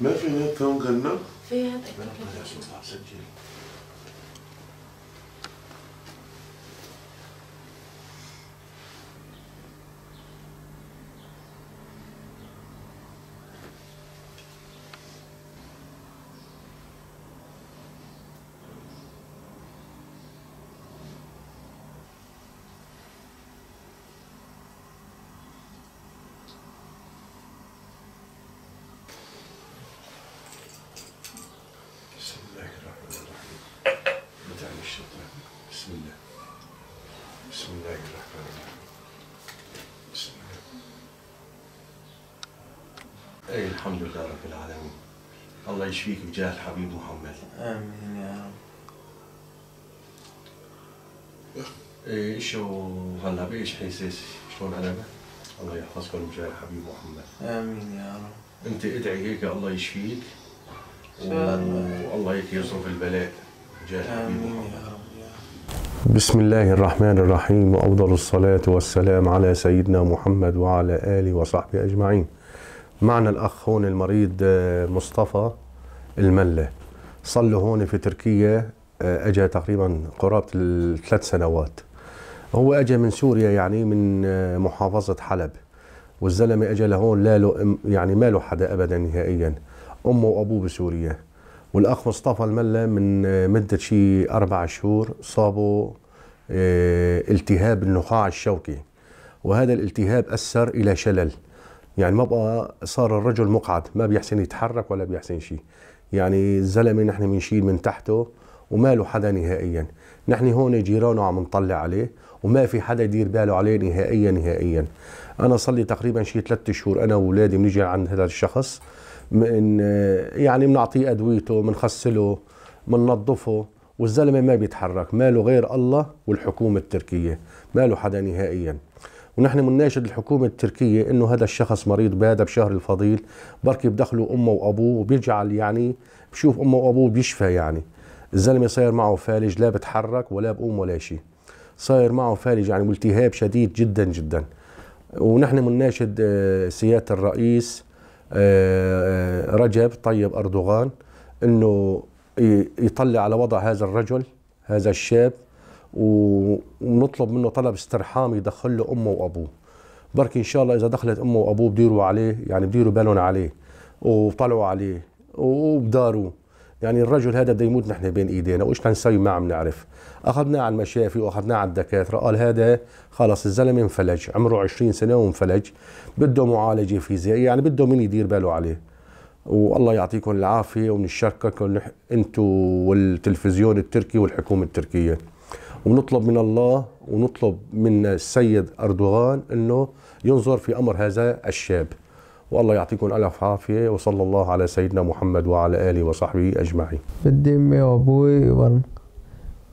ما في نت هون كنا؟ في هذا. بسم الله الرحمن الرحيم. بدعم الشيطان. بسم الله. بسم الله الرحمن الرحيم. بسم الله. اي الحمد لله رب العالمين. الله يشفيك بجاه الحبيب محمد. امين يا رب. ايه شو هلا بايش حاسس؟ شلون ألمك؟ الله يحفظكم بجاه الحبيب محمد. امين يا رب. انت ادعي هيك الله يشفيك. إن شاء الله. والله هيك يصرف البلاء بجاه الحبيب امين محمد. يا رب يا رب. بسم الله الرحمن الرحيم، وأفضل الصلاة والسلام على سيدنا محمد وعلى آله وصحبه أجمعين. معنا الأخ هون المريض مصطفى الملة، صار له هون في تركيا أجا تقريبا قرابة 3 سنوات. هو أجا من سوريا، يعني من محافظة حلب، والزلمة أجا لهون لا له يعني ما له حدا أبدا نهائيا، أمه وأبوه بسوريا. والأخ مصطفى الملة من مدة شي 4 شهور صابه التهاب النخاع الشوكي، وهذا الالتهاب أثر إلى شلل، يعني ما بقى صار الرجل مقعد، ما بيحسن يتحرك ولا بيحسن شيء. يعني الزلمة نحن بنشيل من تحته وما له حدا نهائيا. نحن هون جيرانه عم نطلع عليه وما في حدا يدير باله عليه نهائيا نهائيا. أنا صار لي تقريبا شي 3 شهور أنا وأولادي بنيجي عند هذا الشخص، من يعني بنعطيه أدويته، بنغسله، بننظفه، والزلمة ما بيتحرك، ما له غير الله والحكومة التركية، ما له حدا نهائيا. ونحن بنناشد الحكومة التركية إنه هذا الشخص مريض بهذا بشهر الفضيل، بركي بدخلوا أمه وأبوه وبيجعل يعني بشوف أمه وأبوه بيشفى. يعني الزلمة صاير معه فالج، لا بتحرك ولا بقوم ولا شيء، صاير معه فالج يعني والتهاب شديد جدا جدا. ونحن بنناشد سيادة الرئيس رجب طيب أردوغان إنه يطلع على وضع هذا الرجل، هذا الشاب، ونطلب منه طلب استرحام يدخل له أمه وأبوه. بركي إن شاء الله إذا دخلت أمه وأبوه بديروا عليه، يعني بديروا بالهم عليه وطلعوا عليه وبداروا. يعني الرجل هذا بده يموت نحن بين ايدينا، وايش نسوي ما عم نعرف. اخذناه على المشافي واخذناه على الدكاتره، قال هذا خلص الزلمه انفلج، عمره 20 سنه وانفلج، بده معالجه فيزيائيه، يعني بده مين يدير باله عليه. والله يعطيكم العافيه، وبنشكركم انتم والتلفزيون التركي والحكومه التركيه. ونطلب من الله ونطلب من السيد اردوغان انه ينظر في امر هذا الشاب. والله يعطيكم ألف عافية، وصلى الله على سيدنا محمد وعلى آله وصحبه أجمعين. بدي أمي وأبوي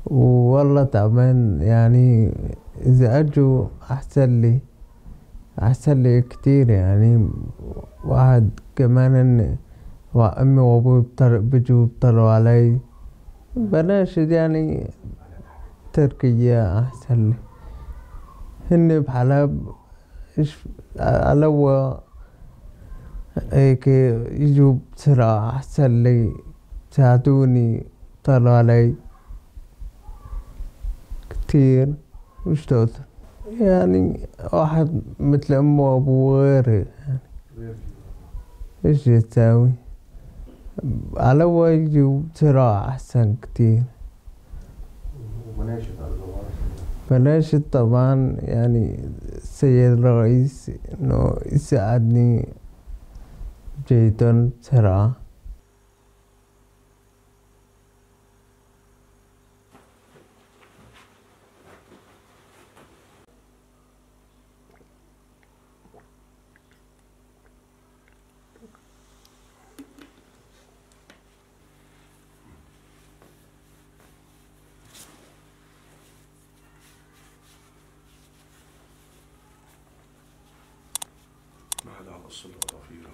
والله تعبان، يعني إذا أجوا أحسن لي، أحسن لي كتير. يعني واحد كمان إن أمي وأبوي بيجوا بيطلعوا علي، بلاش يعني تركيا أحسن لي. هن بحلب إيش علوا هيك يجوا بسرعة أحسن لي، ساعدوني طلعوا علي كتير. وش توصل يعني واحد مثل أمه وأبوه غيري، يعني إيش يساوي؟ علوا يجوا بسرعة أحسن كتير. بلاش طبعا يعني السيد الرئيس إنه يساعدني جيدا بسرعة. ما حدا على الصلة ولا فيرة.